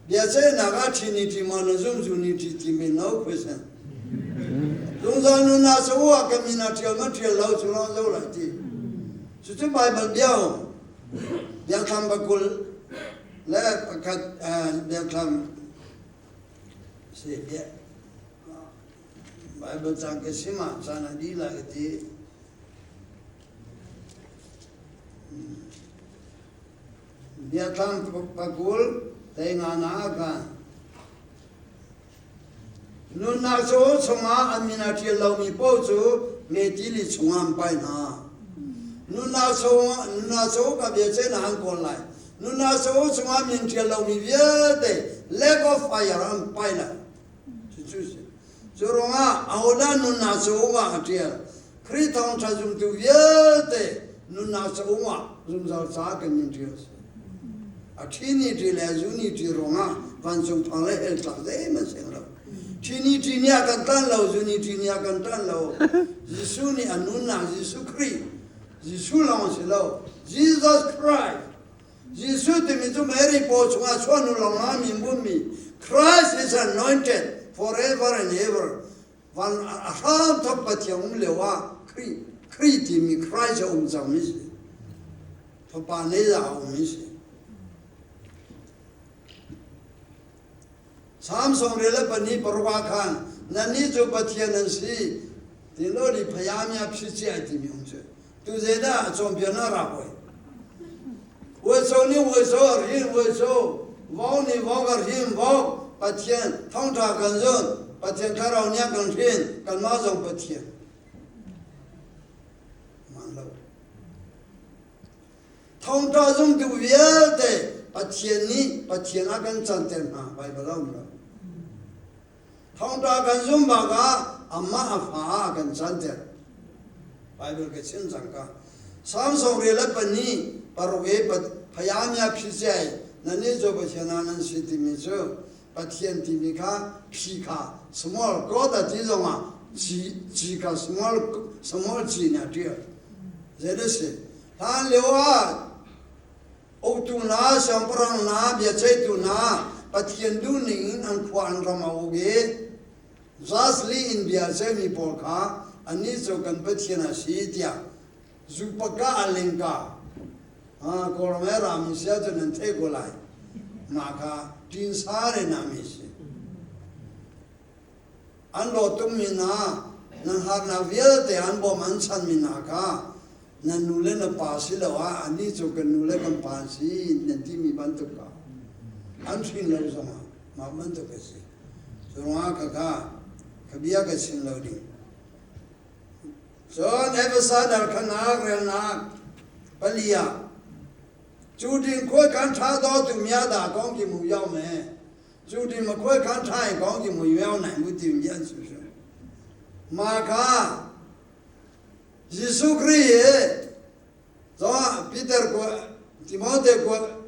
Biaceihnak ah Trinity maw na zum Unity timi no question. Zungzal nunnak cauk ah kan min a ṭial ma ṭial lo cu lawng zo lai ti. Cucu Baibal bia um. Biakthlam pakul le pakhat biakthlam si bia Baibal cang ka sim ah caan a dih lai ka ti. Biathlam pakul hleinga na a kan. Nunnak cauk chungah an min a ṭial lomi paoh cu metili chungah an pai hna. Nunnak chungah nunnak cauk ah biaceihnak an kawl lai. Nunnak cauk chungah min ṭial lomi vialte lake of fire an pai lai. Cucu si. Cu ruangah ahodah nunnak cauk ah a ṭial? Khrih thawngṭha zumtu vialte nunnak cauk ah zungzal ca kan in ṭial si. A ṭhini le zuni ṭi ruangah vancung thawng le hell tlak zeihmanh seng lo. Ṭhini ṭi nih a kan ṭan lo, zuni ṭi nih a kan ṭan lo. Jesuh nih a nunnak Jesuh Khrih, Jesuh lawng a si lo, Jesus Christ. Jesuh timi cu Mary paw chungah chuahnu lawngah min bunmi Christ is anointed forever and ever. Van a hram thok Pathian um lio ah Khrih Khrih timi Christ a um cangmi si. Fapa nei dah a ummi si. Salm 22 ah khan nannih cu Pathian nan si ti lo di phayamia phi ci ai timi um cu. Tu zeidah a cawnpiaknak ra hoi. Uaiso nih uaiso a hrin uaiso, vok nih vok a hrin vok, Pathian thawngṭha kan zun, Pathian thlarau nih a kan hrin, kanmah zong Pathian. Man lo. Thawngṭha zumtu vialte Pathian nih Pathian a kan canter hna, Baibal a um lo. Thawngṭha kan zum bak ah amah a fa ah a kan canter. Baibal ka chim cang ka. Salm 22 e phayamia phi nannih cu Pathian ah nan si timi cu Pathian timi kha phi kha small God a ti zongah G, G kha small small G nih a ṭial. Zei si? Hlan lio ah Uktu hna, siangpahrang hna, biaceihtu hna, Pathian duhning in an khua an ram a uk i justly in bia a ceihmi pawl kha annih cu kan Pathian a si tiah zupaka a lingka Kawlram he rami si ahcun nan theih ko lai. Mah kha ṭinsa le nami si. An dawt tukmi hna, nan harnak vialte an bawm an chanmi hna kha nan nu le na pa siloah annih cu kan nu le kan pa an si nan timi bantuk kha an hrin lo zongah mah bantuk a si. Cu ruangah khakha ka bia ka chim lo ding. Cun Efesa dal khanak relnak pali ah cu ding khuai kan ṭha dawtu mia da kong ki mu yau me cu ding ma khuai kan ṭha in kong ki mu yau nai mu ti mi an su su ma kha Jesuh Khrih he Cun Peter kua Timote kua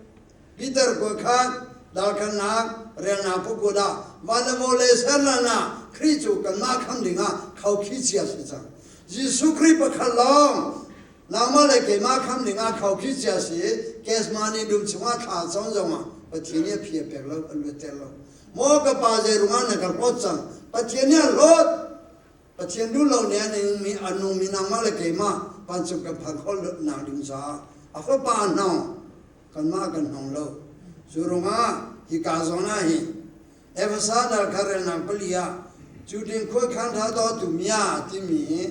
Peter kua khan dalkhannak relnak pukut ah van le vawlei sernak ah Khrih cu kanmah kham dingah khaukhih cia si cang. Jesuh Khrih pakhat lawng nangmah le keimah kham dingah khaukhih cia si Gethsemane dum chungah thla cawng zongah Pathian nih a phi a pek lo, a luatter lo. Maw ka pa zei ruangah na ka hlawt cang? Pathian nih a hlawt. Pathian duh lo nih a nungmi a nungmi nangmah le keimah vancung kan phan khawh nak ding caah a fapa hnong kanmah kan hnong lo. Cu ruangah hika zawn ah hin Efesa dal kha relnak pali ah cu ding khuakhan tha dawtu mia timi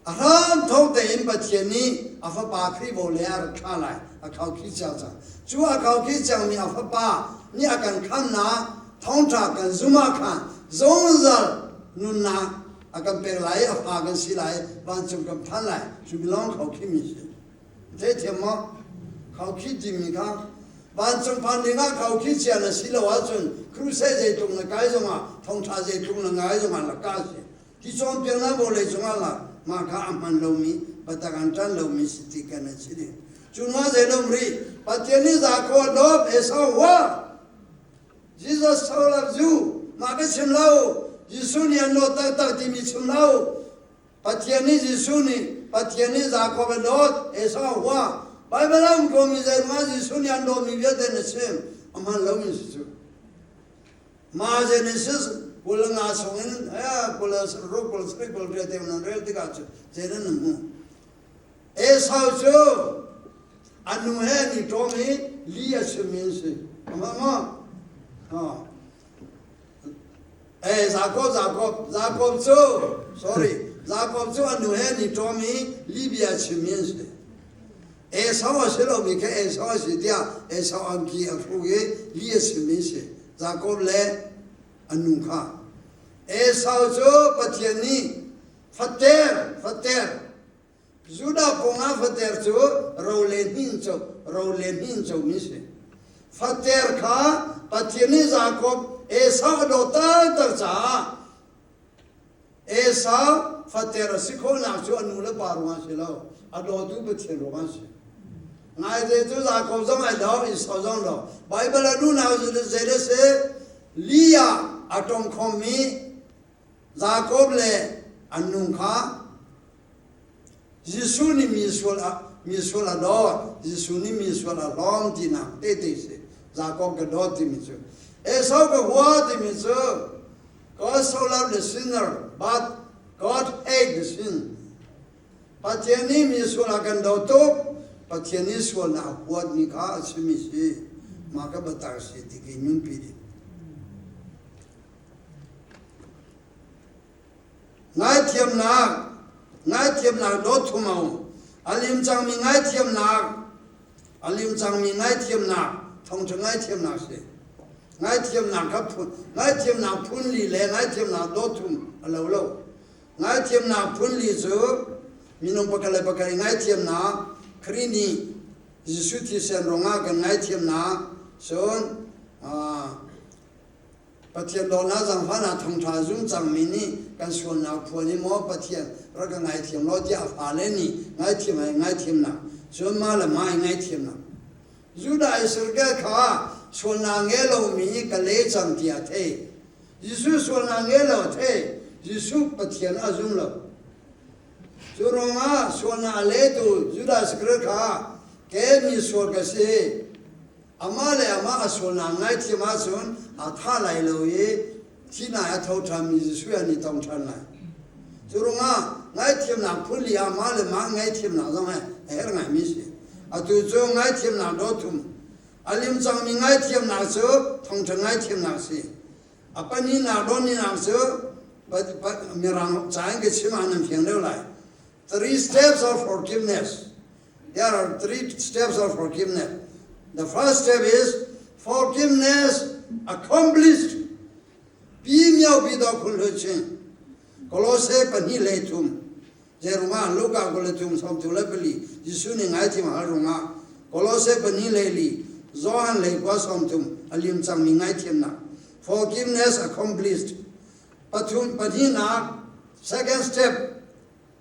a hram thawk tein Pathian nih a fapa Khrih vawlei a rak thlah lai a khaukhih cia cang. Cu a khaukhih cangmi a fapa nih a kan khamnak thawngṭha kan zum ah khan zungzal nunnak a kan pek lai i a fa kan si lai vancung kan phan lai cu mi lawng khaukhihmi si. Theithiam maw? Khaukhih timi kha vancung phan dingah khaukhih cia na si lo ahcun crusade zeitluk na kai zongah thawngṭha zeitluk na ngai zongah laka si. Hi cawnpiaknak vawlei cungah lah mah kha a hman lomi biatak an ṭan lomi si ti kan an si ding. Cu hna zeilom rih Pathian nih Zakho a dawp Esau hua. Jesus so loves you. Mah ka chim lo. Jesuh nih an dawt taktak timi chim lo. Pathian nih Jesuh nih Pathian nih Jakob a dawt Esau hua. Bible ah um komi zeiruangah Jesuh nih an dawtmi vialte na chim. A hman lomi si cu. Mah Genesis 25 chungin 26 27 28 te nan rel tikah cu zeidah nan hmuh? Esau cu a nu he an i ṭawm i li a chimmi an si. Maw maw? Eh, Jakob, Jakob, Jakob cu, sorry, Jakob cu a nu he an i ṭawm i Libia chimmi an si. Esau a si lomi kha Esau a si tiah Esau angki a hruk i li a chimmi si. Jakob le a nu kha. Esau cu Pathian nih fater, fater, Judah kongah fater cu ro le hnin co, ro le hnin comi si. Fater kha Pathian nih Jakob Esau a dawt taktak caah Esau fater a si khawhnak cu a nu le pa ruangah si lo, a dawtu Pathian ruangah a si. Ngaite cu Jakob zong ai do, Esau zong do. Baibal a duhnak cu zei dah si? Leah a tong khomi Jakob le an nu kha Jesuh nih mi sual a mi sual a dawt, Jesuh nih mi sual a hlawm tinak tehte si. Jakob ka dawt timi cu. Esau ka hua timi cu God so loved the sinner, but God hate the sin. Pathian nih mi sual a kan do tuk. Pathian nih sualnak a huatmi kha a chimmi si. Mah ka biatak si ti ki nunpi ding. Ngaithiamnak, ngaithiamnak dawt thum a um. A lim cangmi ngaithiamnak, a lim cangmi ngaithiamnak, thawngṭha ngaithiamnak si. Ngaithiamnak kha phun, ngaithiamnak phun li le ngaithiamnak dawt thum a lo lo. Ngaithiamnak phun li cu minung pakhat le pakhat i ngaithiamnak, Khrih nih Jesuh thisen ruangah kan ngaithiamnak, cun Pathian dawtnak zaangfahnak thawngṭha zum cangmi nih kan sualnak phuan i maw Pathian rak ka ngaithiam law tiah a fale nih ngaithiam ai ngaithiamnak cun mah le mah i ngaithiamnak Judah Israel kha sualnak ngei lomi ka le cang tiah a thei Jesuh sualnak ngei lo a thei Jesuh Pathian a zum lo cu ruangah sualnak a letu Judah Iscariot kha ke mi sual ka si Amah le amah a sualnak ngaithiam ahcun aa thah lai lo i thihnak a tho ṭhanmi Jesuh an i tong ṭhan lai. Cu ruangah ngaithiamnak phun li ah mah le mah ngaithiamnak zong hi a herh ngaimi a si. Atu cu ngaithiamnak dawt thum. A lim cangmi ngaithiamnak cu thawngṭha ngaithiamnak a si. A pahnihnak donihnak cu Mirang ca in ka chim ah nan fiang deuh lai. Three steps of forgiveness. There are three steps of forgiveness. The first step is forgiveness accomplished. Pi miao pi do khun hlu chin. Kolose pahnih le thum. Zeirungah Luka 23 24 Jesuh nih ngaithiam hal rungah Kolose pahnih le li Johan lei kua 30 a lim cangmi ngaithiamnak forgiveness accomplished pathum pahnihnak second step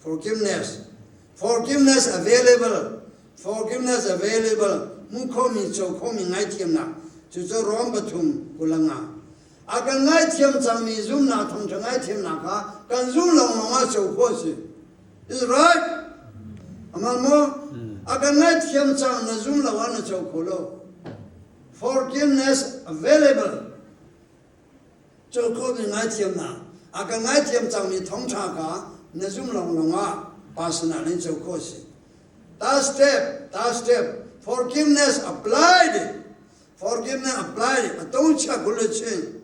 forgiveness forgiveness available forgiveness available mu khomi cho khomi ngaithiamnak cucu Rom pathum kulanga A kan ngaithiam cangmi zumnak thawngṭha ngaithiamnak kha kan zum lawnglawng ah co khawh a si. Is right? Aman maw? A kan ngaithiam cang na zum lo ah na co kho lo. Forgiveness available. Co khawhmi ngaithiamnak. A kan ngaithiam cangmi thawngṭha kha na zum lawnglawng ah pa sinah nan co khawh a si. Third step, third step, forgiveness applied. Forgiveness apply a to chia kul le chin.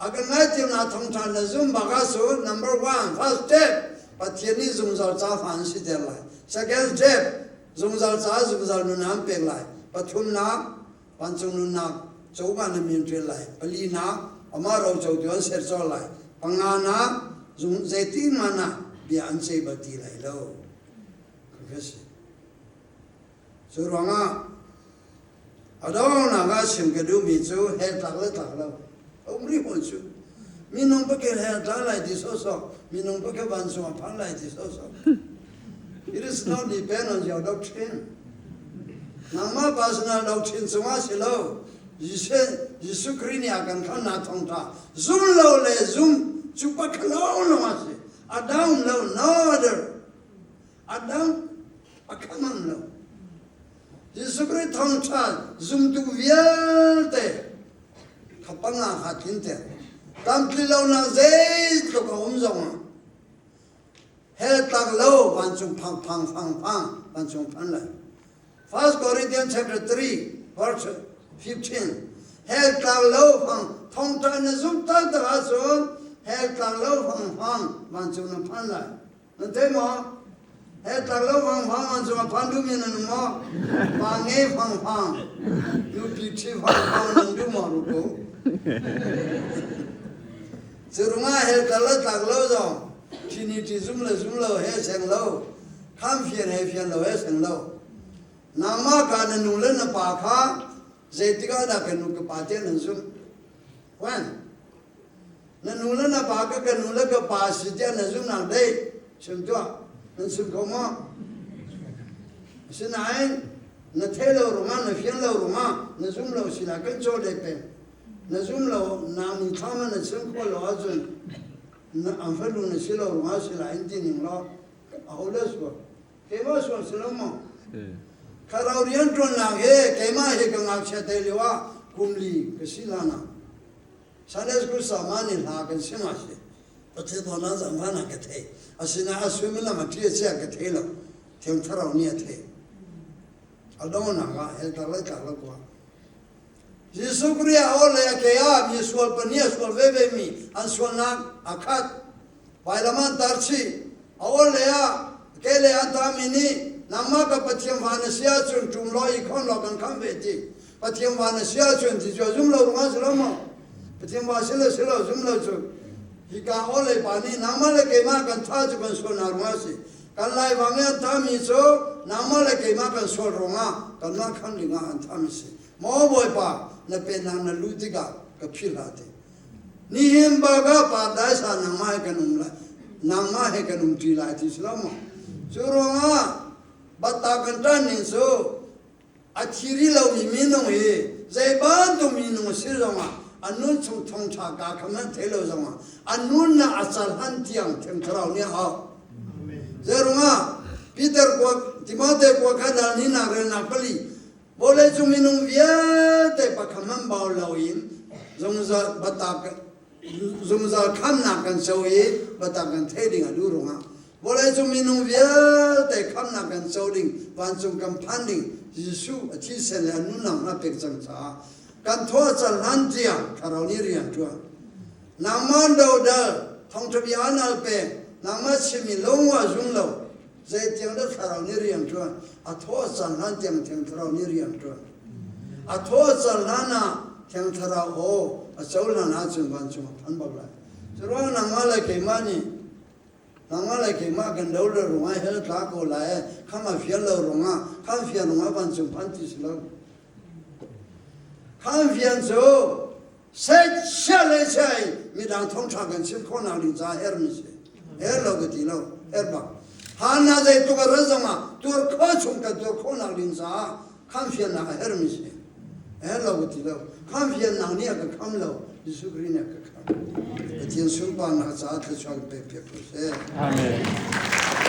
A kan ngaithiam na thawngṭha na zum bak ahcun number one first step Pathian nih zungzal ca fa an siter lai. Second step zungzal ca zungzal nun an pek lai. Pathumnak vancung nunnak coka na min ṭial lai. Palinak amah ro cotu an ser cawk lai. Panganak zung zeiti hmanh ah bia an ceih bal ti lai lo. Ka si. Cu ruangah a donghnak ah chim ka duhmi cu hell tlak le tlak lo a um rih hawi cu. Minung pakhat hell tla lai ti sawsawh, minung pakhat vancung a phan lai ti sawsawh. It is not depend on your doctrine. Nangmah personal doctrine cungah si lo. Jesuh Khrih nih a kan khamnak thawngṭha zum lo le zum cu pakhat lawnglawng a si. A down lo, no other. A dang a khamam lo. Jesuh Khrih thawngṭha zumtu vialte kha panga kha tlinter. Tlamtli lonak zeitluk a um zongah hell tlak lo vancung phang phang phang phang vancung phan lai. 1 Corinthians chapter 3 verse 15 Hell tlak lo fang thawngṭha na zumh taktak ahcun hell tlak lo fang fang vancung na phan lai. Nan thei maw? He tlak lo fangfang an cung a phan duhmi nan um maw? Pa nge fangfang, nupi ṭhi fangfang nan duh maw ruku? Cu rungah hel tlak lo tlak lo zong ṭhi ni ṭhi zum le zum lo he seng lo, kham fian he fian lo he seng lo. Nangmah ka na nu le na pa kha zeitik ah dah ka nu ka pa tiah nan zumh? When? Na nu le na pa ka ka nu le ka pa si tiah na zumhnak dei chim tuah. Nan chim kho maw? Asinain na thei lo ruangah na fian lo ruangah na zum lo sinah kan caw dei peng. Na zum lo na ni thlam na chim khawh lo ahcun na an fanu na si lo ruangah si lai in ti ning law aho le sual keimah sual si lo maw? Thlarau rianṭuannak he keimah he ka ngakchia te lio ah kum li ka si hlan ah Sunday school sama nih hla kan sim ah si Pathian thawngnak zangfan ah ka thei asinain a suimilam a ṭi a chia ka thei lo Thiang Thlarau nih a thei a donghnak ah hell tlak le tlak lo kua Jesuh Khrih a aw le a ke ah mi sual pahnih a sual veve mi an sualnak a khat vailam an tar chih a aw le ah ke le an tami nih nangmah ka Pathian fa na si ahcun ṭum law i khon law kan kham ve ti Pathian va na si ahcun ti cu a zum lo ruangah si lo maw? Pathian va si lo si lo zum lo cu hika aw le pa nih nangmah le keimah kan tha cu kan sualnak ruangah si. Kan laivang i an thami cu nangmah le keimah kan sual ruangah kanmah khan dingah an thami si. Maw Bawipa, na pennak na luh tikah ka philh hlah ti. Nihin baga pa daisa nangmah he kan um lai nangmah he kan um ṭi lai ti si lo maw? Cu ruangah batta kan ṭan ning cu A thi rih lomi minung hi zei bantuk minung a si zongah a nun chung thawngṭha kaa kha hmanh thei lo zongah a nunnak a cal hlan tiang Thiang Thlarau nih a hauh. Zeirungah Peter kua Timote kua kha dal ni nak relnak pali vawleicung minung vialte pakhat hmanh bau loin zungzal biatak zungzal khamnak kan co i biatak kan theih ding a duh ruangah vawleicung minung vialte khamnak kan co ding vancung kan phan ding. Jesuh a thisen le a nunnak hna pek cang caah kan thaw can hlan tiang thlarau nih rian ṭuan. Nangmah dodal thawngṭha bia an al peng, nangmah chimmi lungwa zum lo, zeitiang dah thlarau nih rian ṭuan, a thaw can hlan tiang thiang thlarau nih rian ṭuan. A thaw can hlan ah thiang thlarau aw a cohlan ahcun vancung a phan bak lai. Curuang nangmah le keimah nih nangmah le keimah kan do le ruangah hell tla ko lai kham a fian lo ruangah kham fian ruangah vancung phan ti si lo. Kham fian cu set sia le sia in midang thawngṭha kan chim khawhnak ding caah hermi si. Her lo ka ti lo, her bak. Hana zei tuk a rat zongah tuar kho chung kan tuar khawhnak ding caah kham fiannak a hermi si. Her lo ka ti lo. Kham fiannak nih a ka kham lo. Jesuh Khrih nih a ka kham. Pathian sunparnak caah thluachuah kan pek piak ko seh. Amen.